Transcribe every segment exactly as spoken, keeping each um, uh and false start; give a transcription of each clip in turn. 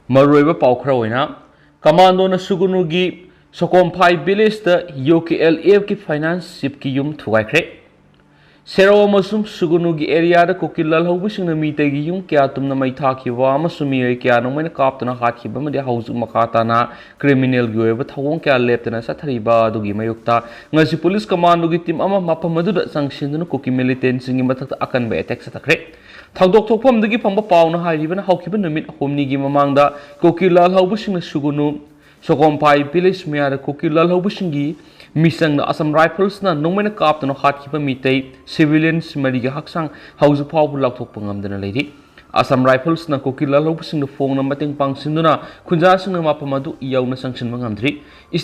ꯃꯔꯨꯑꯣꯏꯕ ꯄꯥꯎ ꯈꯔ ꯑꯣꯏꯅ, ꯀꯃꯥꯟꯗꯣꯅ ꯁꯨꯒꯨꯅꯨꯒꯤ ꯁꯣꯀꯣꯝꯐꯥꯏ ꯚꯤꯂꯦꯖꯇ ꯌꯨ ꯀꯦ ꯑꯦꯜ ꯑꯦꯐꯀꯤ ꯐꯥꯏꯅꯥꯟꯁ ꯆꯤꯐꯀꯤ ꯌꯨꯝ ꯊꯨꯒꯥꯏꯈ꯭ꯔꯦ꯫ ꯁꯦꯔꯧ ꯑꯃꯁꯨꯡ ꯁꯨꯒꯨꯅꯨꯒꯤ ꯑꯦꯔꯤꯌꯥꯗ ꯀꯨꯀꯤ ꯂꯥꯜꯍꯧꯕꯁꯤꯡꯅ ꯃꯤꯇꯩꯒꯤ ꯌꯨꯝ ꯀꯌꯥ ꯇꯨꯝꯅ ꯃꯩ ꯊꯥꯈꯤꯕ ꯑꯃꯁꯨꯡ ꯃꯤꯑꯣꯏ ꯀꯌꯥ ꯅꯣꯡꯃꯩꯅ ꯀꯥꯞꯇꯨꯅ ꯍꯥꯠꯈꯤꯕ ꯑꯃꯗꯤ ꯍꯧꯖꯤꯛ ꯃꯈꯥ ꯇꯥꯅ ꯀ꯭ꯔꯤꯃꯤꯅꯦꯜꯒꯤ ꯑꯣꯏꯕ ꯊꯧꯑꯣꯡ ꯀꯌꯥ ꯂꯦꯞꯇꯅ ꯆꯠꯊꯔꯤꯕ ꯑꯗꯨꯒꯤ ꯃꯥꯌꯣꯛꯇ ꯉꯁꯤ ꯄꯨꯂꯤꯁ ꯀꯃꯥꯟꯗꯣꯒꯤ ꯇꯤꯝ ꯑꯃ ꯃꯐꯝ ꯑꯗꯨꯗ ꯆꯪꯁꯤꯟꯗꯨꯅ ꯀꯨꯀꯤ ꯃꯤꯂꯤꯇꯦꯟꯁꯤꯡꯒꯤ ꯃꯊꯛꯇ ꯑꯀꯟꯕ ꯑꯦꯇꯦꯛ ꯆꯠꯊꯈ꯭ꯔꯦ꯫ ꯊꯧꯗꯣꯛ ꯊꯣꯛꯐꯝꯗꯒꯤ ꯐꯪꯕ ꯄꯥꯎꯅ ꯍꯥꯏꯔꯤꯕꯅ ꯍꯧꯈꯤꯕ ꯅꯨꯃꯤꯠ ꯍꯨꯝꯅꯤꯒꯤ ꯃꯃꯥꯡꯗ ꯀꯨꯀꯤ ꯂꯥꯜꯍꯧꯕꯁꯤꯡꯅ ꯁꯨꯒꯨꯅꯨ ꯁꯣꯀꯣꯝꯐꯥꯏ ꯚꯤꯂꯦꯖ ꯃꯌꯥꯗ ꯀꯨꯀꯤ ꯂꯥꯜꯍꯧꯕꯁꯤꯡꯒꯤ ꯃꯤꯆꯪꯗ ꯑꯁꯥꯝ ꯔꯥꯏꯐꯜꯁꯅ ꯅꯣꯡꯃꯩꯅ ꯀꯥꯞꯇꯨꯅ ꯍꯥꯠꯈꯤꯕ ꯃꯤꯇꯩ ꯁꯤꯚꯤꯂꯤꯌꯟꯁ ꯃꯔꯤꯒꯤ ꯍꯛꯆꯥꯡ ꯍꯧꯖꯤꯛ ꯐꯥꯎꯕ ꯂꯧꯊꯣꯛꯄ ꯉꯝꯗꯅ ꯂꯩꯔꯤ꯫ ꯑꯁꯥꯝ ꯔꯥꯏꯐꯜꯁꯅ ꯀꯨꯀꯤ ꯂꯥꯜꯍꯧꯕꯁꯤꯡꯗ ꯐꯣꯡꯅ ꯃꯇꯦꯡ ꯄꯥꯡꯁꯤꯟꯗꯨꯅ ꯈꯨꯟꯖꯥꯁꯤꯡꯅ ꯃꯐꯝ ꯑꯗꯨ ꯌꯧꯅ ꯆꯪꯁꯤꯟꯕ ꯉꯝꯗ꯭ꯔꯤ꯫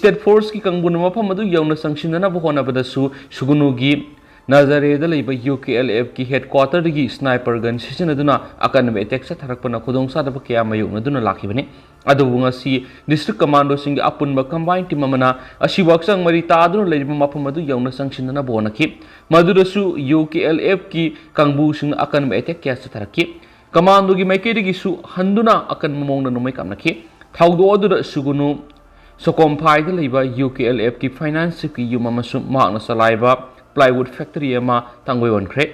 ꯁ꯭ꯇꯦꯠ ꯐꯣꯔꯁꯀꯤ ꯀꯥꯡꯕꯨꯅ ꯃꯐꯝ ꯑꯗꯨ ꯌꯧꯅ ꯆꯪꯁꯤꯟꯅꯅꯕ ꯍꯣꯠꯅꯕꯗꯁꯨ ꯁꯨꯒꯨꯅꯨꯒꯤ ꯅꯖꯔꯦꯗ ꯂꯩꯕ ꯌꯨ ꯀꯦ ꯑꯦꯜ ꯑꯦꯐꯀꯤ ꯍꯦꯗꯀ꯭ꯋꯥꯇꯔꯗꯒꯤ ꯁ꯭ꯅꯥꯏꯄꯔ ꯒꯟ ꯁꯤꯖꯤꯟꯅꯗꯨꯅ ꯑꯀꯟꯕ ꯑꯦꯇꯦꯛ ꯆꯠꯊꯔꯛꯄꯅ ꯈꯨꯗꯣꯡꯆꯥꯗꯕ ꯀꯌꯥ ꯃꯥꯌꯣꯛꯅꯗꯨꯅ ꯂꯥꯛꯈꯤꯕꯅꯤ꯫ ꯑꯗꯨꯕꯨ ꯉꯁꯤ ꯗꯤꯁꯇ꯭ꯔꯤꯛ ꯀꯃꯥꯟꯗꯣꯁꯤꯡꯒꯤ ꯑꯄꯨꯟꯕ ꯀꯝꯕꯥꯏꯟ ꯇꯤꯝ ꯑꯃꯅ ꯑꯁꯤꯕꯨ ꯍꯛꯆꯥꯡ ꯃꯔꯤ ꯇꯥꯗꯨꯅ ꯂꯩꯔꯤꯕ ꯃꯐꯝ ꯑꯗꯨ ꯌꯧꯅ ꯆꯪꯁꯤꯟꯅꯅꯕ ꯍꯣꯠꯅꯈꯤ꯫ ꯃꯗꯨꯗꯁꯨ ꯌꯨ ꯀꯦ ꯑꯦꯜ ꯑꯦꯐꯀꯤ ꯀꯥꯡꯕꯨꯁꯤꯡꯅ ꯑꯀꯟꯕ ꯑꯦꯇꯦꯛ ꯀꯌꯥ ꯆꯠꯊꯔꯛꯈꯤ꯫ ꯀꯃꯥꯟꯗꯣꯒꯤ ꯃꯥꯏꯀꯩꯗꯒꯤꯁꯨ ꯍꯟꯗꯨꯅ ꯑꯀꯟꯕ ꯃꯑꯣꯡꯗ ꯅꯣꯡꯃꯩ ꯀꯥꯞꯅꯈꯤ꯫ ꯊꯧꯗꯣꯛ ꯑꯗꯨꯗ ꯁꯨꯒꯨꯅꯨ ꯁꯣꯀꯣꯝꯐꯥꯏꯗ ꯂꯩꯕ ꯌꯨ ꯀꯦ ꯑꯦꯜ ꯑꯦꯐꯀꯤ ꯐꯥꯏꯅꯥꯟꯁ ꯆꯤꯐꯀꯤ ꯌꯨꯝ ꯑꯃꯁꯨꯡ ꯃꯍꯥꯛꯅ ꯆꯂꯥꯏꯕ ꯄ꯭ꯂꯥꯏꯋꯨꯗ ꯐꯦꯛꯇꯔꯤ ꯑꯃ ꯊꯥꯡꯒꯣꯏ ꯑꯣꯟꯈ꯭ꯔꯦ꯫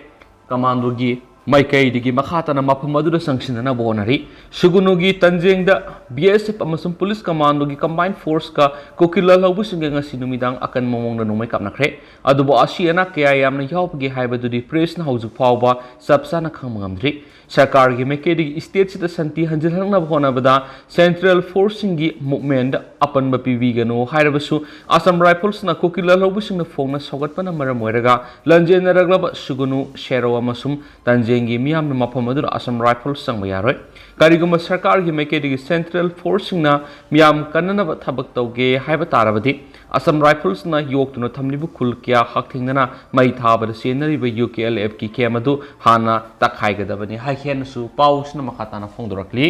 ꯀꯃꯥꯟꯗꯣꯒꯤ ꯃꯥꯏꯀꯩꯗꯒꯤ ꯃꯈꯥ ꯇꯥꯅ ꯃꯐꯝ ꯑꯗꯨꯗ ꯆꯪꯁꯤꯟꯅꯅꯕ ꯍꯣꯠꯅꯔꯤ꯫ ꯁꯨꯒꯨꯅꯨꯒꯤ ꯇꯟꯖꯦꯡꯗ ꯕꯤ ꯑꯦꯁ ꯑꯦꯐ ꯑꯃꯁꯨꯡ ꯄꯨꯂꯤꯁ ꯀꯃꯥꯟꯗꯣꯒꯤ ꯀꯝꯕꯥꯏꯟ ꯐꯣꯔꯁꯀ ꯀꯨꯀꯤ ꯂꯥꯜꯍꯧꯕꯁꯤꯡꯒ ꯉꯁꯤ ꯅꯨꯃꯤꯗꯥꯡ ꯑꯀꯟꯕ ꯃꯑꯣꯡꯗ ꯅꯣꯡꯃꯩ ꯀꯥꯞꯅꯈ꯭ꯔꯦ꯫ ꯑꯗꯨꯕꯨ ꯑꯁꯤ ꯑꯅꯥ ꯀꯌꯥ ꯌꯥꯝꯅ ꯌꯥꯎꯕꯒꯦ ꯍꯥꯏꯕꯗꯨꯗꯤ ꯄ꯭ꯔꯦꯁꯅ ꯍꯧꯖꯤꯛ ꯐꯥꯎꯕ ꯆꯞ ꯆꯥꯅ ꯈꯪꯕ ꯉꯝꯗ꯭ꯔꯤ꯫ ꯁꯔꯀꯥꯔꯒꯤ ꯃꯥꯏꯀꯩꯗꯒꯤ ꯁ꯭ꯇꯦꯠꯁꯤꯗ ꯁꯥꯟꯇꯤ ꯍꯟꯖꯤꯜꯍꯟꯅꯕ ꯍꯣꯠꯅꯕꯗ ꯁꯦꯟꯇ꯭ꯔꯦꯜ ꯐꯣꯔꯁꯁꯤꯡꯒꯤ ꯃꯨꯚꯃꯦꯟꯗ ꯑꯄꯟꯕ ꯄꯤꯕꯤꯒꯅꯨ ꯍꯥꯏꯔꯕꯁꯨ ꯑꯁꯥꯝ ꯔꯥꯏꯐꯜꯁꯅ ꯀꯨꯀꯤ ꯂꯥꯜꯍꯧꯕꯁꯤꯡꯅ ꯐꯣꯡꯅ ꯁꯧꯒꯠꯄꯅ ꯃꯔꯝ ꯑꯣꯏꯔꯒ ꯂꯥꯟꯖꯦꯟꯅꯔꯛꯂꯕ ꯁꯨꯒꯨꯅꯨ, ꯁꯦꯔꯧ ꯑꯃꯁꯨꯡ ꯇꯟꯖꯦꯡꯒꯤ ꯃꯤꯌꯥꯝꯅ ꯃꯐꯝ ꯑꯗꯨꯗ ꯑꯁꯥꯝ ꯔꯥꯏꯐꯜꯁ ꯆꯪꯕ ꯌꯥꯔꯣꯏ꯫ ꯀꯔꯤꯒꯨꯝꯕ ꯁꯔꯀꯥꯔꯒꯤ ꯃꯥꯏꯀꯩꯗꯒꯤ ꯁꯦꯟꯇ꯭ꯔꯦꯜ ꯐꯣꯔꯁꯁꯤꯡꯅ ꯃꯤꯌꯥꯝ ꯀꯟꯅꯅꯕ ꯊꯕꯛ ꯇꯧꯒꯦ ꯍꯥꯏꯕ ꯇꯥꯔꯕꯗꯤ ꯑꯁꯥꯝ ꯔꯥꯏꯐꯜꯁꯅ ꯌꯣꯛꯇꯨꯅ ꯊꯝꯂꯤꯕ ꯈꯨꯜ ꯀꯌꯥ ꯍꯛꯊꯦꯡꯅꯅ ꯃꯩ ꯊꯥꯕꯗ ꯆꯦꯟꯅꯔꯤꯕ ꯌꯨ ꯀꯦ ꯑꯦꯜ ꯑꯦꯐꯀꯤ ꯀꯦꯝ ꯑꯗꯨ ꯍꯥꯟꯅ ꯇꯛꯈꯥꯏꯒꯗꯕꯅꯤ ꯍꯥꯏꯈꯤ ꯍꯥꯏꯅꯁꯨ ꯄꯥꯎꯁꯤꯅ ꯃꯈꯥ ꯇꯥꯅ ꯐꯣꯡꯗꯣꯔꯛꯂꯤ꯫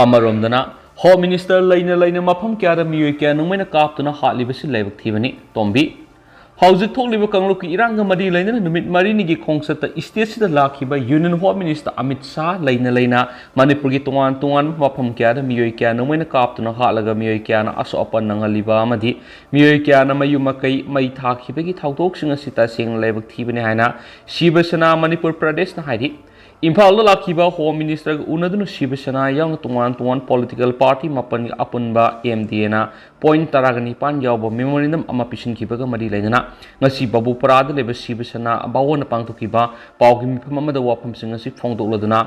ꯑꯃꯔꯣꯝꯗꯅ, ꯍꯣꯝ ꯃꯤꯅꯤꯁꯇꯔ ꯂꯩꯅ ꯂꯩꯅ ꯃꯐꯝ ꯀꯌꯥꯗ ꯃꯤꯑꯣꯏ ꯀꯌꯥ ꯅꯣꯡꯃꯩꯅ ꯀꯥꯞꯇꯨꯅ ꯍꯥꯠꯂꯤꯕꯁꯤ ꯂꯥꯏꯕꯛ ꯊꯤꯕꯅꯤ꯫ ꯇꯣꯝꯕꯤ꯫ ꯍꯧꯖꯤꯛ ꯊꯣꯛꯂꯤꯕ ꯀꯥꯡꯂꯨꯞꯀꯤ ꯏꯔꯥꯡꯒ ꯃꯔꯤ ꯂꯩꯅꯅ ꯅꯨꯃꯤꯠ ꯃꯔꯤꯅꯤꯒꯤ ꯈꯣꯡꯆꯠꯇ state ꯁꯤꯗ ꯂꯥꯛꯈꯤꯕ Union Home Minister Amit Shah ꯂꯩꯅ ꯂꯩꯅ ꯃꯅꯤꯄꯨꯔꯒꯤ ꯇꯣꯉꯥꯟ ꯇꯣꯉꯥꯟꯕ ꯃꯐꯝ ꯀꯌꯥꯗ ꯃꯤꯑꯣꯏ ꯀꯌꯥ ꯅꯣꯡꯃꯩꯅ ꯀꯥꯞꯇꯨꯅ ꯍꯥꯠꯂꯒ ꯃꯤꯑꯣꯏ ꯀꯌꯥꯅ ꯑꯁꯣꯛ ꯑꯄꯟ ꯅꯪꯍꯜꯂꯤꯕ ꯑꯃꯗꯤ ꯃꯤꯑꯣꯏ ꯀꯌꯥꯅ ꯃꯌꯨꯝ ꯃꯀꯩ ꯃꯩ ꯊꯥꯈꯤꯕꯒꯤ ꯊꯧꯗꯣꯛꯁꯤꯡ ꯑꯁꯤ ꯇꯁꯦꯡꯅ ꯂꯥꯏꯕꯛ ꯊꯤꯕꯅꯤ ꯍꯥꯏꯅ ꯁꯤꯕ ꯁꯦꯅꯥ ꯃꯅꯤꯄꯨꯔ ꯄ꯭ꯔꯗꯦꯁꯅ ꯍꯥꯏꯔꯤ꯫ ꯏꯝꯐꯥꯜꯗ ꯂꯥꯛꯈꯤꯕ Home Minister ꯒ ꯎꯅꯗꯨꯅ ꯁꯤꯕ ꯁꯦꯅꯥ ꯌꯥꯎꯅ ꯇꯣꯉꯥꯟ ꯇꯣꯉꯥꯟ political party ꯃꯥꯄꯟꯒꯤ ꯑꯄꯨꯟꯕ M D A ꯅ point ꯇꯔꯥꯒ ꯅꯤꯄꯥꯟ ꯌꯥꯎꯕ memorandum ꯑꯃ ꯄꯤꯁꯤꯟꯈꯤꯕꯒ ꯃꯔꯤ ꯂꯩꯅꯅ ꯉꯁꯤ ꯕꯕꯨꯄꯔꯥꯗ ꯂꯩꯕ ꯁꯤꯕ ꯁꯦꯅꯥ ꯚꯋꯟꯗ ꯄꯥꯡꯊꯣꯛꯈꯤꯕ ꯄꯥꯎꯒꯤ ꯃꯤꯐꯝ ꯑꯃꯗ ꯋꯥꯐꯝꯁꯤꯡ ꯑꯁꯤ ꯐꯣꯡꯗꯣꯛꯂꯗꯨꯅ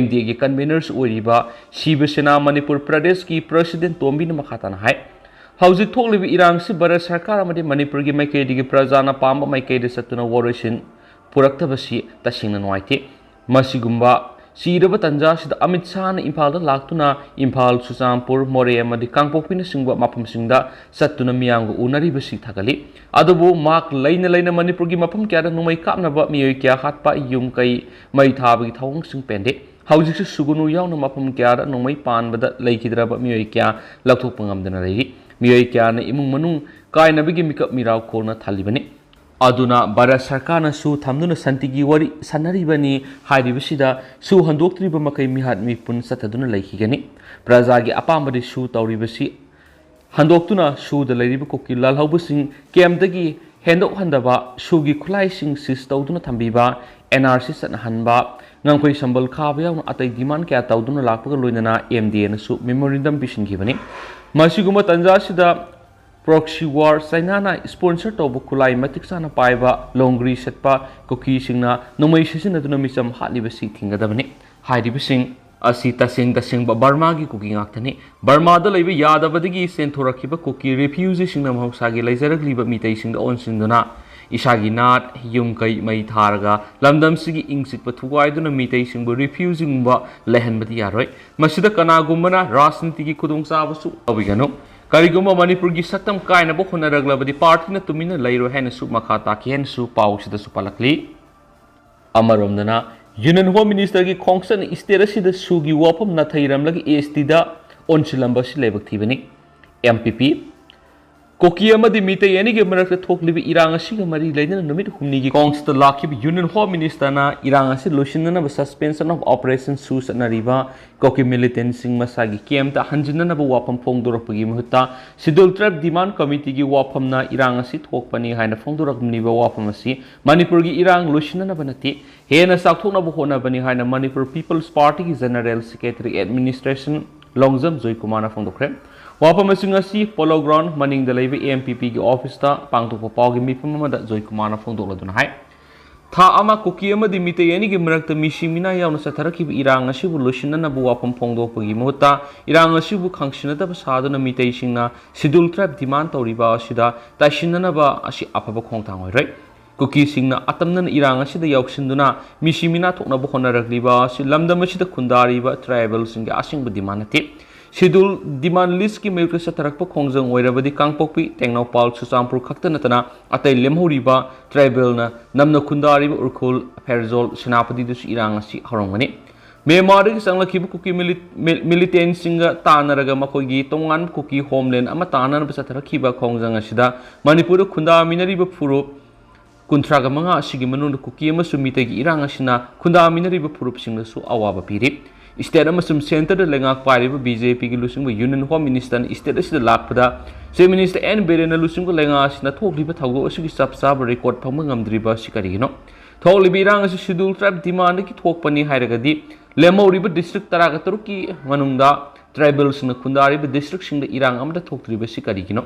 M D A ꯒꯤ conveners ꯑꯣꯏꯔꯤꯕ ꯁꯤꯕ ꯁꯦꯅꯥ ꯃꯅꯤꯄꯨꯔ ꯄ꯭ꯔꯗꯦꯁꯀꯤ president ꯇꯣꯝꯕꯤꯅ ꯃꯈꯥ ꯇꯥꯅ ꯍꯥꯏ, ꯍꯧꯖꯤꯛ ꯊꯣꯛꯂꯤꯕ ꯏꯔꯥꯡꯁꯤ ꯚꯥꯔꯠ ꯁꯔꯀꯥꯔ ꯑꯃꯗꯤ ꯃꯅꯤꯄꯨꯔꯒꯤ ꯃꯥꯏꯀꯩꯗꯒꯤ ꯄ꯭ꯔꯖꯥꯅ ꯄꯥꯝꯕ ꯃꯥꯏꯀꯩꯗ ꯆꯠꯇꯨꯅ ꯋꯥꯔꯣꯏꯁꯤꯟ ꯄꯨꯔꯛꯇꯕꯁꯤ ꯇꯁꯦꯡꯅ ꯅꯨꯡꯉꯥꯏꯇꯦ꯫ ꯃꯁꯤꯒꯨꯝꯕ ꯆꯤꯔꯕ ꯇꯥꯟꯖꯥ ꯑꯁꯤꯗ ꯑꯃꯤꯠ ꯁꯥꯍꯅ ꯏꯝꯐꯥꯜꯗ ꯂꯥꯛꯇꯨꯅ ꯏꯝꯐꯥꯜ, ꯆꯨꯔꯆꯥꯟꯄꯨꯔ, ꯃꯣꯔꯦ ꯑꯃꯗꯤ ꯀꯥꯡꯄꯣꯛꯄꯤꯅꯆꯤꯡꯕ ꯃꯐꯝꯁꯤꯡꯗ ꯆꯠꯇꯨꯅ ꯃꯤꯌꯥꯝꯒ ꯎꯅꯔꯤꯕꯁꯤ ꯊꯥꯒꯠꯂꯤ꯫ ꯑꯗꯨꯕꯨ ꯃꯍꯥꯛ ꯂꯩꯅ ꯂꯩꯅ ꯃꯅꯤꯄꯨꯔꯒꯤ ꯃꯐꯝ ꯀꯌꯥꯗ ꯅꯣꯡꯃꯩ ꯀꯥꯞꯅꯕ, ꯃꯤꯑꯣꯏ ꯀꯌꯥ ꯍꯥꯠꯄ, ꯌꯨꯝ ꯀꯩ ꯃꯩ ꯊꯥꯕꯒꯤ ꯊꯧꯑꯣꯡꯁꯤꯡ ꯄꯦꯟꯗꯦ꯫ ꯍꯧꯖꯤꯛꯁꯨ ꯁꯨꯒꯅꯨ ꯌꯥꯎꯅ ꯃꯐꯝ ꯀꯌꯥꯗ ꯅꯣꯡꯃꯩ ꯄꯥꯟꯕꯗ ꯂꯩꯈꯤꯗ꯭ꯔꯕ ꯃꯤꯑꯣꯏ ꯀꯌꯥ ꯂꯧꯊꯣꯛꯄ ꯉꯝꯗꯅ ꯂꯩꯔꯤ꯫ ꯃꯤꯑꯣꯏ ꯀꯌꯥꯅ ꯏꯃꯨꯡ ꯃꯅꯨꯡ ꯀꯥꯏꯅꯕꯒꯤ ꯃꯤꯀꯞ ꯃꯤꯔꯥꯎ ꯈꯣꯡꯅ ꯊꯜꯂꯤꯕꯅꯤ꯫ ꯑꯗꯨꯅ ꯚꯥꯔꯠ ꯁꯔꯀꯥꯔꯅꯁꯨ ꯊꯝꯗꯨꯅ ꯁꯥꯟꯇꯤꯒꯤ ꯋꯥꯔꯤ ꯁꯥꯟꯅꯔꯤꯕꯅꯤ꯫ ꯍꯥꯏꯔꯤꯕꯁꯤꯗ ꯁꯨ ꯍꯟꯗꯣꯛꯇ꯭ꯔꯤꯕ ꯃꯈꯩ ꯃꯤꯍꯥꯠ ꯃꯤꯄꯨꯟ ꯆꯠꯊꯗꯨꯅ ꯂꯩꯈꯤꯒꯅꯤ꯫ ꯄ꯭ꯔꯖꯥꯒꯤ ꯑꯄꯥꯝꯕꯗꯤ ꯁꯨ ꯇꯧꯔꯤꯕꯁꯤ ꯍꯟꯗꯣꯛꯇꯨꯅ ꯁꯨꯗ ꯂꯩꯔꯤꯕ ꯀꯨꯀꯤ ꯂꯥꯜꯍꯧꯕꯁꯤꯡ camp ꯇꯒꯤ ꯍꯦꯟꯗꯣꯛꯍꯟꯗꯕ, ꯁꯨꯒꯤ ꯈꯨꯠꯂꯥꯏꯁꯤꯡ seize ꯇꯧꯗꯨꯅ ꯊꯝꯕꯤꯕ, N R C ꯆꯠꯅꯍꯟꯕ, ꯉꯝꯈꯩ ꯁꯝꯕꯜ ꯈꯥꯕ ꯌꯥꯎꯅ ꯑꯇꯩ demand ꯀꯌꯥ ꯇꯧꯗꯨꯅ ꯂꯥꯛꯄꯒ ꯂꯣꯏꯅꯅ M D A ꯅꯁꯨ memorandum ꯄꯤꯁꯤꯟꯈꯤꯕꯅꯤ꯫ ꯃꯁꯤꯒꯨꯝꯕ ꯇꯥꯟꯖꯥ ꯑꯁꯤꯗ proxy war, ꯆꯥꯏꯅꯥꯅ sponsor ꯇꯧꯕ ꯈꯨꯠꯂꯥꯏ ꯃꯇꯤꯛ ꯆꯥꯅ ꯄꯥꯏꯕ ꯂꯣꯡꯒ꯭ꯔꯤ ꯁꯦꯠꯄ ꯀꯨꯀꯤꯁꯤꯡꯅ ꯅꯣꯡꯃꯩ ꯁꯤꯖꯤꯟꯅꯗꯨꯅ ꯃꯤꯆꯝ ꯍꯥꯠꯂꯤꯕꯁꯤ ꯊꯤꯡꯒꯗꯕꯅꯤ꯫ ꯍꯥꯏꯔꯤꯕꯁꯤꯡ ꯑꯁꯤ ꯇꯁꯦꯡ ꯇꯁꯦꯡꯕ ꯕꯔꯃꯥꯒꯤ ꯀꯨꯀꯤ ꯉꯥꯛꯇꯅꯤ꯫ ꯕꯔꯃꯥꯗ ꯂꯩꯕ ꯌꯥꯗꯕꯗꯒꯤ ꯆꯦꯟꯊꯣꯔꯛꯈꯤꯕ ꯀꯨꯀꯤ refugeeꯁꯤꯡꯅ ꯃꯍꯧꯁꯥꯒꯤ ꯂꯩꯖꯔꯛꯂꯤꯕ ꯃꯤꯇꯩꯁꯤꯡꯗ ꯑꯣꯟꯁꯤꯟꯗꯨꯅ ꯏꯁꯥꯒꯤ ꯅꯥꯠ, ꯌꯨꯝ ꯀꯩ ꯃꯩ ꯊꯥꯔꯒ ꯂꯝꯗꯝꯁꯤꯒꯤ ꯏꯪ ꯆꯤꯛꯄ ꯊꯨꯒꯥꯏꯗꯨꯅ ꯃꯤꯇꯩꯁꯤꯡꯕꯨ refugeeꯒꯨꯝꯕ ꯂꯩꯍꯟꯕꯗꯤ ꯌꯥꯔꯣꯏ꯫ ꯃꯁꯤꯗ ꯀꯅꯥꯒꯨꯝꯕꯅ ꯔꯥꯖꯅꯤꯇꯤꯒꯤ ꯈꯨꯗꯣꯡꯆꯥꯕꯁꯨ ꯂꯧꯕꯤꯒꯅꯨ꯫ ꯀꯔꯤꯒꯨꯝꯕ ꯃꯅꯤꯄꯨꯔꯒꯤ ꯁꯛꯇꯝ ꯀꯥꯏꯅꯕ ꯍꯣꯠꯅꯔꯛꯂꯕꯗꯤ partyꯅ ꯇꯨꯃꯤꯟꯅ ꯂꯩꯔꯣꯏ ꯍꯥꯏꯅꯁꯨ ꯃꯈꯥ ꯇꯥꯈꯤ ꯍꯥꯏꯅꯁꯨ ꯄꯥꯎꯁꯤꯗꯁꯨ ꯄꯜꯂꯛꯂꯤ꯫ ꯑꯃꯔꯣꯝꯗꯅ Union Home Ministerꯒꯤ ꯈꯣꯡꯆꯠꯅ state ꯑꯁꯤꯗ ꯁꯨꯒꯤ ꯋꯥꯐꯝ ꯅꯥꯊꯩꯔꯝꯂꯒ S Tꯗ ꯑꯣꯟꯁꯤꯜꯂꯝꯕ ꯑꯁꯤ ꯂꯥꯏꯕꯛ ꯊꯤꯕꯅꯤ꯫ M P P ꯀꯨꯀꯤ ꯑꯃꯗꯤ ꯃꯤꯇꯩ ꯑꯅꯤꯒꯤ ꯃꯔꯛꯇ ꯊꯣꯛꯂꯤꯕ ꯏꯔꯥꯡ ꯑꯁꯤꯒ ꯃꯔꯤ ꯂꯩꯅꯅ ꯅꯨꯃꯤꯠ ꯍꯨꯝꯅꯤꯒꯤ ꯈꯣꯡꯁꯤꯗ ꯂꯥꯛꯈꯤꯕ Union Home Ministerꯅ ꯏꯔꯥꯡ ꯑꯁꯤ ꯂꯣꯏꯁꯤꯟꯅꯅꯕ suspension of operation ꯁꯨ ꯆꯠꯅꯔꯤꯕ ꯀꯨꯀꯤ militantꯁꯤꯡ ꯃꯁꯥꯒꯤ campꯇ ꯍꯟꯖꯤꯟꯅꯅꯕ ꯋꯥꯐꯝ ꯐꯣꯡꯗꯣꯔꯛꯄꯒꯤ ꯃꯍꯨꯠꯇ Scheduled Tribe Demand Committeeꯒꯤ ꯋꯥꯐꯝꯅ ꯏꯔꯥꯡ ꯑꯁꯤ ꯊꯣꯛꯄꯅꯤ ꯍꯥꯏꯅ ꯐꯣꯡꯗꯣꯔꯛꯂꯤꯕ ꯋꯥꯐꯝ ꯑꯁꯤ ꯃꯅꯤꯄꯨꯔꯒꯤ ꯏꯔꯥꯡ ꯂꯣꯏꯁꯤꯟꯅꯅꯕ ꯅꯠꯇꯦ, ꯍꯦꯟꯅ ꯆꯥꯎꯊꯣꯛꯅꯕ ꯍꯣꯠꯅꯕꯅꯤ ꯍꯥꯏꯅ Manipur People's Partyꯒꯤ General Secretary Administration Longjam ꯖꯣꯏꯀꯨꯃꯥꯔꯅ ꯐꯣꯡꯗꯣꯛꯈ꯭ꯔꯦ꯫ ꯋꯥꯐꯝ ꯑꯁꯤꯡ ꯑꯁꯤ Polo Ground ꯃꯅꯤꯡꯗ ꯂꯩꯕ MPPꯒꯤ officeꯇ ꯄꯥꯡꯊꯣꯛꯄ ꯄꯥꯎꯒꯤ ꯃꯤꯐꯝ ꯑꯃꯗ ꯖꯣꯏꯀꯨꯃꯥꯔꯅ ꯐꯣꯡꯗꯣꯛꯂꯗꯨꯅ ꯍꯥꯏ, ꯊꯥ ꯑꯃ ꯀꯨꯀꯤ ꯑꯃꯗꯤ ꯃꯤꯇꯩ ꯑꯅꯤꯒꯤ ꯃꯔꯛꯇ ꯃꯤꯁꯤ ꯃꯤꯅꯥ ꯌꯥꯎꯅ ꯆꯠꯊꯔꯛꯈꯤꯕ ꯏꯔꯥꯡ ꯑꯁꯤꯕꯨ ꯂꯣꯏꯁꯤꯟꯅꯅꯕ ꯋꯥꯐꯝ ꯐꯣꯡꯗꯣꯛꯄꯒꯤ ꯃꯍꯨꯠꯇ ꯏꯔꯥꯡ ꯑꯁꯤꯕꯨ ꯈꯪꯁꯤꯟꯅꯗꯕ ꯁꯥꯗꯨꯅ ꯃꯤꯇꯩꯁꯤꯡꯅ Scheduled Tribe demand ꯇꯧꯔꯤꯕ ꯑꯁꯤꯗ ꯇꯥꯏꯁꯤꯟꯅꯅꯕ ꯑꯁꯤ ꯑꯐꯕ ꯈꯣꯡꯊꯥꯡ ꯑꯣꯏꯔꯣꯏ꯫ ꯀꯨꯀꯤꯁꯤꯡꯅ ꯑꯇꯝꯅꯅ ꯏꯔꯥꯡ ꯑꯁꯤꯗ ꯌꯥꯎꯁꯤꯟꯗꯨꯅ ꯃꯤꯁꯤ ꯃꯤꯅꯥ ꯊꯣꯛꯅꯕ ꯍꯣꯠꯅꯔꯛꯂꯤꯕ ꯑꯁꯤ ꯂꯝꯗꯝ ꯑꯁꯤꯗ ꯈꯨꯟꯗꯥꯔꯤꯕ tribalꯁꯤꯡꯒꯤ ꯑꯁꯦꯡꯕ demand ꯅꯠꯇꯦ꯫ Scheduled demand listꯀꯤ ꯃꯥꯌꯣꯛꯇ ꯆꯠꯊꯔꯛꯄ ꯈꯣꯡꯖꯪ ꯑꯣꯏꯔꯕꯗꯤ ꯀꯥꯡꯄꯣꯛꯄꯤ, ꯇꯦꯡꯅꯧꯄꯥꯜ, ꯆꯨꯔꯆꯥꯟꯄꯨꯔ ꯈꯛꯇ ꯅꯠꯇꯅ ꯑꯇꯩ ꯂꯦꯝꯍꯧꯔꯤꯕ tribalꯅ ꯅꯝꯅ ꯈꯨꯟꯗꯥꯔꯤꯕ ꯎꯈ꯭ꯔꯨꯜ, ꯐꯦꯔꯖꯣꯜ, ꯁꯦꯅꯥꯄꯇꯤꯗꯁꯨ ꯏꯔꯥꯡ ꯑꯁꯤ ꯍꯧꯔꯝꯒꯅꯤ꯫ ꯃ꯭ꯌꯥꯟꯃꯥꯔꯗꯒꯤ ꯆꯪꯂꯛꯈꯤꯕ ꯀꯨꯀꯤ mili-, mil-, militantꯁꯤꯡꯒ ꯇꯥꯟꯅꯔꯒ ꯃꯈꯣꯏꯒꯤ ꯇꯣꯉꯥꯟꯕ ꯀꯨꯀꯤ homeland ꯑꯃ ꯇꯥꯟꯅꯅꯕ ꯆꯠꯊꯔꯛꯈꯤꯕ ꯈꯣꯡꯖꯪ ꯑꯁꯤꯗ ꯃꯅꯤꯄꯨꯔꯗ ꯈꯨꯟꯗꯥꯃꯤꯟꯅꯔꯤꯕ ꯐꯨꯔꯨꯞ ꯀꯨꯟꯊ꯭ꯔꯥꯒ ꯃꯉꯥ ꯑꯁꯤꯒꯤ ꯃꯅꯨꯡꯗ ꯀꯨꯀꯤ ꯑꯃꯁꯨꯡ ꯃꯤꯇꯩꯒꯤ ꯏꯔꯥꯡ ꯑꯁꯤꯅ ꯈꯨꯟꯗꯥꯃꯤꯟꯅꯔꯤꯕ ꯐꯨꯔꯨꯞꯁꯤꯡꯗꯁꯨ ꯑꯋꯥꯕ ꯄꯤꯔꯤ꯫ State ꯑꯃꯁꯨꯡ centreꯗ ꯂꯩꯉꯥꯛ ꯄꯥꯏꯔꯤꯕ BJPꯒꯤ ꯂꯨꯆꯤꯡꯕ Union Home Ministerꯅ state ꯑꯁꯤꯗ ꯂꯥꯛꯄꯗ Chief Minister ꯑꯦꯟ ꯕꯤꯔꯦꯟꯅ ꯂꯨꯆꯤꯡꯕ ꯂꯩꯉꯥꯛ ꯑꯁꯤꯅ ꯊꯣꯛꯂꯤꯕ ꯊꯧꯗꯣꯛ ꯑꯁꯤꯒꯤ ꯆꯞ ꯆꯥꯕ record ꯐꯪꯕ ꯉꯝꯗ꯭ꯔꯤꯕ ꯑꯁꯤ ꯀꯔꯤꯒꯤꯅꯣ? ꯊꯣꯛꯂꯤꯕ ꯏꯔꯥꯡ ꯑꯁꯤ Scheduled Tribe demandꯗꯒꯤ ꯊꯣꯛꯄꯅꯤ ꯍꯥꯏꯔꯒꯗꯤ ꯂꯦꯝꯍꯧꯔꯤꯕ district ꯇꯔꯥꯒ ꯇꯔꯨꯛꯀꯤ ꯃꯅꯨꯡꯗ tribalꯁꯤꯡꯅ ꯈꯨꯟꯗꯥꯔꯤꯕ districtꯁꯤꯡꯗ ꯏꯔꯥꯡ ꯑꯃꯠꯇ ꯊꯣꯛꯇ꯭ꯔꯤꯕꯁꯤ ꯀꯔꯤꯒꯤꯅꯣ?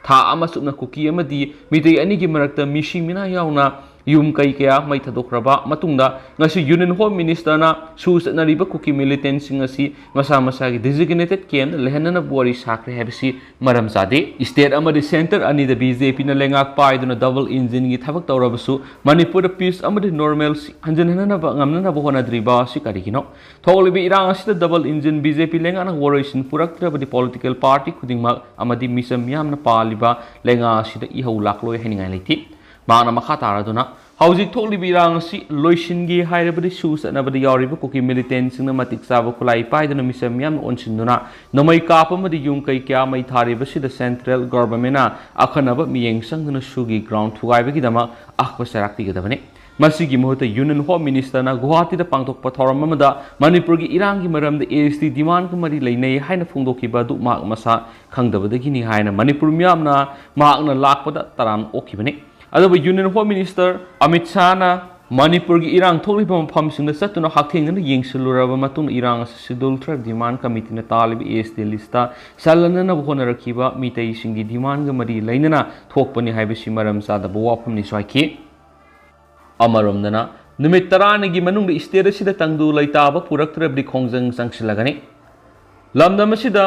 ꯊꯥ ꯑꯃ ꯆꯨꯞꯅ ꯀꯨꯀꯤ ꯑꯃꯗꯤ ꯃꯤꯇꯩ ꯑꯅꯤꯒꯤ ꯃꯔꯛꯇ ꯃꯤꯁꯤ ꯃꯤꯅꯥ ꯌꯥꯎꯅ ꯌꯨꯝ ꯀꯩ ꯀꯌꯥ ꯃꯩ ꯊꯥꯗꯣꯛꯈ꯭ꯔꯕ ꯃꯇꯨꯡꯗ ꯉꯁꯤ Union Home Ministerꯅ ꯁꯨ ꯆꯠꯅꯔꯤꯕ ꯀꯨꯀꯤ militantꯁꯤꯡ ꯑꯁꯤ ꯃꯁꯥ ꯃꯁꯥꯒꯤ designated campꯗ ꯂꯩꯍꯟꯅꯅꯕ ꯋꯥꯔꯤ ꯁꯥꯈ꯭ꯔꯦ ꯍꯥꯏꯕꯁꯤ ꯃꯔꯝ ꯆꯥꯗꯦ꯫ State ꯑꯃꯗꯤ centre ꯑꯅꯤꯗ BJPꯅ ꯂꯩꯉꯥꯛ ꯄꯥꯏꯗꯨꯅ double engineꯒꯤ ꯊꯕꯛ ꯇꯧꯔꯕꯁꯨ ꯃꯅꯤꯄꯨꯔꯗ peace ꯑꯃꯗꯤ normalcy ꯍꯟꯖꯤꯟꯍꯟꯅꯕ ꯉꯝꯅꯅꯕ ꯍꯣꯠꯅꯗ꯭ꯔꯤꯕ ꯑꯁꯤ ꯀꯔꯤꯒꯤꯅꯣ? ꯊꯣꯛꯂꯤꯕ ꯏꯔꯥꯡ ꯑꯁꯤꯗ double engine BJP ꯂꯩꯉꯥꯛꯅ ꯋꯥꯔꯣꯏꯁꯤꯟ ꯄꯨꯔꯛꯇ꯭ꯔꯕꯗꯤ political party ꯈꯨꯗꯤꯡꯃꯛ ꯑꯃꯗꯤ ꯃꯤꯆꯝ ꯃꯤꯌꯥꯝꯅ ꯄꯥꯜꯂꯤꯕ ꯂꯩꯉꯥꯛ ꯑꯁꯤꯗ ꯏꯍꯧ ꯂꯥꯛꯂꯣꯏ ꯍꯥꯏꯅꯤꯡꯉꯥꯏ ꯂꯩꯇꯦ꯫ ꯃꯍꯥꯛꯅ ꯃꯈꯥ ꯇꯥꯔꯗꯨꯅ, ꯍꯧꯖꯤꯛ ꯊꯣꯛꯂꯤꯕ ꯏꯔꯥꯡ ꯑꯁꯤ ꯂꯣꯏꯁꯤꯟꯒꯦ ꯍꯥꯏꯔꯕꯗꯤ ꯁꯨ ꯆꯠꯅꯕꯗ ꯌꯥꯎꯔꯤꯕ ꯀꯨꯀꯤ ꯃꯤꯂꯤꯇꯦꯟꯁꯤꯡꯅ ꯃꯇꯤꯛ ꯆꯥꯕ ꯈꯨꯠꯂꯥꯏ ꯄꯥꯏꯗꯨꯅ ꯃꯤꯆꯝ ꯃꯤꯌꯥꯝꯅ ꯑꯣꯟꯁꯤꯟꯗꯨꯅ ꯅꯣꯡꯃꯩ ꯀꯥꯞꯄ ꯑꯃꯗꯤ ꯌꯨꯝ ꯀꯩ ꯀꯌꯥ ꯃꯩ ꯊꯥꯔꯤꯕꯁꯤꯗ ꯁꯦꯟꯇ꯭ꯔꯦꯜ ꯒꯣꯚꯔꯟꯃꯦꯟꯅ ꯑꯈꯟꯅꯕ ꯃꯤꯠꯌꯦꯡ ꯆꯪꯗꯨꯅ ꯁꯨꯒꯤ ꯒ꯭ꯔꯥꯎꯟ ꯊꯨꯒꯥꯏꯕꯒꯤꯗꯃꯛ ꯑꯀꯨꯞꯄ ꯆꯩꯔꯥꯛ ꯄꯤꯒꯗꯕꯅꯤ꯫ ꯃꯁꯤꯒꯤ ꯃꯍꯨꯠꯇ ꯌꯨꯅꯤꯌꯟ ꯍꯣꯝ ꯃꯤꯅꯤꯁꯇꯔꯅ ꯒꯨꯋꯥꯍꯥꯇꯤꯗ ꯄꯥꯡꯊꯣꯛꯄ ꯊꯧꯔꯝ ꯑꯃꯗ ꯃꯅꯤꯄꯨꯔꯒꯤ ꯏꯔꯥꯡꯒꯤ ꯃꯔꯝꯗ ꯑꯦꯁ ꯇꯤ ꯗꯤꯃꯥꯟꯒ ꯃꯔꯤ ꯂꯩꯅꯩ ꯍꯥꯏꯅ ꯐꯣꯡꯗꯣꯛꯈꯤꯕ ꯑꯗꯨ ꯃꯍꯥꯛ ꯃꯁꯥ ꯈꯪꯗꯕꯗꯒꯤꯅꯤ ꯍꯥꯏꯅ ꯃꯅꯤꯄꯨꯔ ꯃꯤꯌꯥꯝꯅ ꯃꯍꯥꯛꯅ ꯂꯥꯛꯄꯗ ꯇꯔꯥꯝꯅ ꯑꯣꯛꯈꯤꯕꯅꯤ꯫ ꯑꯗꯨꯕꯨ ꯌꯨꯅꯤꯌꯟ ꯍꯣꯝ ꯃꯤꯅꯤꯁꯇꯔ ꯑꯃꯤꯠ ꯁꯥꯍꯅ ꯃꯅꯤꯄꯨꯔꯒꯤ ꯏꯔꯥꯡ ꯊꯣꯛꯂꯤꯕ ꯃꯐꯝꯁꯤꯡꯗ ꯆꯠꯇꯨꯅ ꯍꯛꯊꯦꯡꯅꯅ ꯌꯦꯡꯁꯤꯜꯂꯨꯔꯕ ꯃꯇꯨꯡꯗ ꯏꯔꯥꯡ ꯑꯁꯤ ꯁꯦꯗꯨꯜ ꯇ꯭ꯔꯥꯏꯕ ꯗꯤꯃꯥꯟ ꯀꯃꯤꯇꯤꯅ ꯇꯥꯜꯂꯤꯕ ꯑꯦꯁ ꯇꯤ ꯂꯤꯁꯇ ꯆꯜꯂꯅꯅꯕ ꯍꯣꯠꯅꯔꯛꯈꯤꯕ ꯃꯤꯇꯩꯁꯤꯡꯒꯤ ꯗꯤꯃꯥꯟꯒ ꯃꯔꯤ ꯂꯩꯅꯅ ꯊꯣꯛꯄꯅꯤ ꯍꯥꯏꯕꯁꯤ ꯃꯔꯝ ꯆꯥꯗꯕ ꯋꯥꯐꯝꯅꯤꯁꯨ ꯍꯥꯏꯈꯤ꯫ ꯑꯃꯔꯣꯝꯗꯅ, ꯅꯨꯃꯤꯠ ꯇꯔꯥꯅꯤꯒꯤ ꯃꯅꯨꯡꯗ ꯁ꯭ꯇꯦꯠ ꯑꯁꯤꯗ ꯇꯪꯗꯨ ꯂꯩꯇꯥꯕ ꯄꯨꯔꯛꯇ꯭ꯔꯕꯗꯤ ꯈꯣꯡꯖꯪ ꯆꯪꯁꯤꯜꯂꯒꯅꯤ꯫ ꯂꯝꯗꯝ ꯑꯁꯤꯗ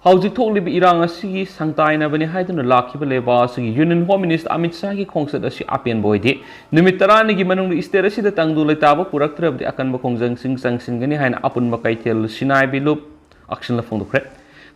ꯍꯧꯖꯤꯛ ꯊꯣꯛꯂꯤꯕ ꯏꯔꯥꯡ ꯑꯁꯤꯒꯤ ꯁꯪꯇꯥꯏꯅꯕꯅꯤ ꯍꯥꯏꯗꯨꯅ ꯂꯥꯛꯈꯤꯕ ꯂꯩꯕꯥꯛ ꯑꯁꯤꯒꯤ ꯌꯨꯅꯤꯌꯟ ꯍꯣꯝ ꯃꯤꯅꯤꯁꯇꯔ ꯑꯃꯤꯠ ꯁꯥꯍꯒꯤ ꯈꯣꯡꯆꯠ ꯑꯁꯤ ꯑꯄꯦꯟꯕ ꯑꯣꯏꯗꯦ꯫ ꯅꯨꯃꯤꯠ ꯇꯔꯥꯅꯤꯒꯤ ꯃꯅꯨꯡꯗ ꯁ꯭ꯇꯦꯠ ꯑꯁꯤꯗ ꯇꯪꯗꯨ ꯂꯩꯇꯥꯕ ꯄꯨꯔꯛꯇ꯭ꯔꯕꯗꯤ ꯑꯀꯟꯕ ꯈꯣꯡꯖꯪꯁꯤꯡ ꯆꯪꯁꯤꯟꯒꯅꯤ ꯍꯥꯏꯅ ꯑꯄꯨꯟꯕ ꯀꯩꯊꯦꯜ ꯁꯤꯟꯅꯥꯏꯕꯤ ꯂꯨꯞ ꯑꯛꯁꯟꯅ ꯐꯣꯡꯗꯣꯛꯈ꯭ꯔꯦ꯫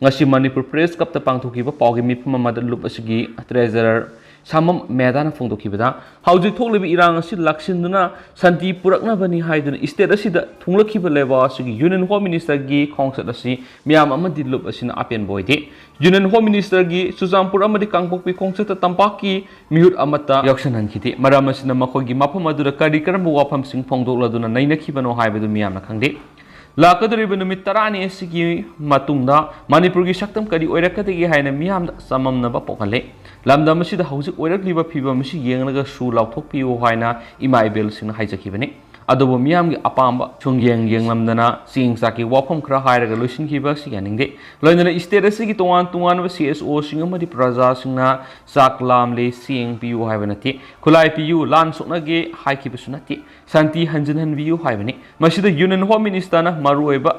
ꯉꯁꯤ ꯃꯅꯤꯄꯨꯔ ꯄ꯭ꯔꯦꯁ ꯀ꯭ꯂꯕꯇ ꯄꯥꯡꯊꯣꯛꯈꯤꯕ ꯄꯥꯎꯒꯤ ꯃꯤꯐꯝ ꯑꯃꯗ ꯂꯨꯞ ꯑꯁꯤꯒꯤ ꯇ꯭ꯔꯦꯖꯔꯔ ꯁꯥꯃꯝ ꯃꯦꯗꯥꯅ ꯐꯣꯡꯗꯣꯛꯈꯤꯕꯗ, ꯍꯧꯖꯤꯛ ꯊꯣꯛꯂꯤꯕ ꯏꯔꯥꯡ ꯑꯁꯤ ꯂꯥꯛꯁꯤꯟꯗꯨꯅ ꯁꯥꯟꯇꯤ ꯄꯨꯔꯛꯅꯕꯅꯤ ꯍꯥꯏꯗꯨꯅ ꯁ꯭ꯇꯦꯠ ꯑꯁꯤꯗ ꯊꯨꯡꯂꯛꯈꯤꯕ ꯂꯩꯕꯥꯛ ꯑꯁꯤꯒꯤ ꯌꯨꯅꯤꯌꯟ ꯍꯣꯝ ꯃꯤꯅꯤꯁꯇꯔꯒꯤ ꯈꯣꯡꯆꯠ ꯑꯁꯤ ꯃꯤꯌꯥꯝ ꯑꯃꯗꯤ ꯂꯨꯞ ꯑꯁꯤꯅ ꯑꯄꯦꯟꯕ ꯑꯣꯏꯗꯦ꯫ ꯌꯨꯅꯤꯌꯟ ꯍꯣꯝ ꯃꯤꯅꯤꯁꯇꯔꯒꯤ ꯆꯨꯔꯆꯥꯟꯄꯨꯔ ꯑꯃꯗꯤ ꯀꯥꯡꯄꯣꯛꯄꯤ ꯈꯣꯡꯆꯠꯇ ꯇꯝꯄꯥꯛꯀꯤ ꯃꯤꯍꯨꯠ ꯑꯃꯠꯇ ꯌꯥꯎꯁꯪꯍꯟꯈꯤꯗꯦ꯫ ꯃꯔꯝ ꯑꯁꯤꯅ ꯃꯈꯣꯏꯒꯤ ꯃꯐꯝ ꯑꯗꯨꯗ ꯀꯔꯤ ꯀꯔꯝꯕ ꯋꯥꯐꯝꯁꯤꯡ ꯐꯣꯡꯗꯣꯛꯂꯗꯨꯅ ꯅꯩꯅꯈꯤꯕꯅꯣ ꯍꯥꯏꯕꯗꯨ ꯃꯤꯌꯥꯝꯅ ꯈꯪꯗꯦ꯫ ꯂꯥꯛꯀꯗꯧꯔꯤꯕ ꯅꯨꯃꯤꯠ ꯇꯔꯥꯅꯤ ꯑꯁꯤꯒꯤ ꯃꯇꯨꯡꯗ ꯃꯅꯤꯄꯨꯔꯒꯤ ꯁꯛꯇꯝ ꯀꯔꯤ ꯑꯣꯏꯔꯛꯀꯗꯒꯦ ꯍꯥꯏꯅ ꯃꯤꯌꯥꯝꯗ ꯆꯃꯝꯅꯕ ꯄꯣꯛꯍꯜꯂꯦ꯫ ꯂꯝꯗꯝ ꯑꯁꯤꯗ ꯍꯧꯖꯤꯛ ꯑꯣꯏꯔꯛꯂꯤꯕ ꯐꯤꯕꯝ ꯑꯁꯤ ꯌꯦꯡꯂꯒ ꯁꯨ ꯂꯥꯎꯊꯣꯛꯄꯤꯌꯨ ꯍꯥꯏꯅ ꯏꯃꯥ ꯏꯕꯦꯜꯁꯤꯡꯅ ꯍꯥꯏꯖꯈꯤꯕꯅꯤ꯫ ꯑꯗꯨꯕꯨ ꯃꯤꯌꯥꯝꯒꯤ ꯑꯄꯥꯝꯕ ꯁꯨꯡꯌꯦꯡ ꯌꯦꯡꯂꯝꯗꯅ ꯆꯦꯡ ꯆꯥꯛꯀꯤ ꯋꯥꯐꯝ ꯈꯔ ꯍꯥꯏꯔꯒ ꯂꯣꯏꯁꯤꯟꯈꯤꯕ ꯑꯁꯤ ꯌꯥꯅꯤꯡꯗꯦ꯫ ꯂꯣꯏꯅꯅ ꯁ꯭ꯇꯦꯠ ꯑꯁꯤꯒꯤ ꯇꯣꯉꯥꯟ ꯇꯣꯉꯥꯟꯕ ꯁꯤ ꯑꯦꯁ ꯑꯣꯁꯤꯡ ꯑꯃꯗꯤ ꯄ꯭ꯔꯖꯥꯁꯤꯡꯅ ꯆꯥꯛ ꯂꯥꯝꯂꯦ, ꯆꯦꯡ ꯄꯤꯌꯨ ꯍꯥꯏꯕ ꯅꯠꯇꯦ, ꯈꯨꯠꯂꯥꯏ ꯄꯤꯌꯨ, ꯂꯥꯟ ꯁꯣꯛꯅꯒꯦ ꯍꯥꯏꯈꯤꯕꯁꯨ ꯅꯠꯇꯦ, ꯁꯥꯟꯇꯤ ꯍꯟꯖꯤꯟꯍꯟꯕꯤꯌꯨ ꯍꯥꯏꯕꯅꯤ꯫ ꯃꯁꯤꯗ ꯌꯨꯅꯤꯌꯟ ꯍꯣꯝ ꯃꯤꯅꯤꯁꯇꯔꯅ ꯃꯔꯨꯑꯣꯏꯕ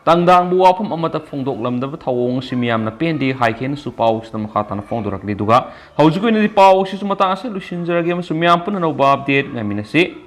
ꯇꯪꯗꯥꯡꯕ ꯋꯥꯐꯝ ꯑꯃꯠꯇ ꯐꯣꯡꯗꯣꯛꯂꯝꯗꯕ ꯊꯧꯑꯣꯡ ꯑꯁꯤ ꯃꯤꯌꯥꯝꯅ ꯄꯦꯟꯗꯦ ꯍꯥꯏꯈꯤꯅꯁꯨ ꯄꯥꯎꯁꯤꯗ ꯃꯈꯥ ꯇꯥꯅ ꯐꯣꯡꯗꯣꯔꯛꯂꯤ꯫ ꯑꯗꯨꯒ ꯍꯧꯖꯤꯛ ꯑꯣꯏꯅꯗꯤ ꯄꯥꯎ ꯑꯁꯤꯁꯨ ꯃꯇꯥꯡ ꯑꯁꯤꯗ ꯂꯣꯏꯁꯤꯟꯖꯔꯒꯦ ꯑꯃꯁꯨꯡ ꯃꯤꯌꯥꯝ ꯄꯨꯝꯅ ꯑꯅꯧꯕ ꯑꯞꯗꯦꯠ ꯉꯥꯏꯃꯤꯟꯅꯁꯤ꯫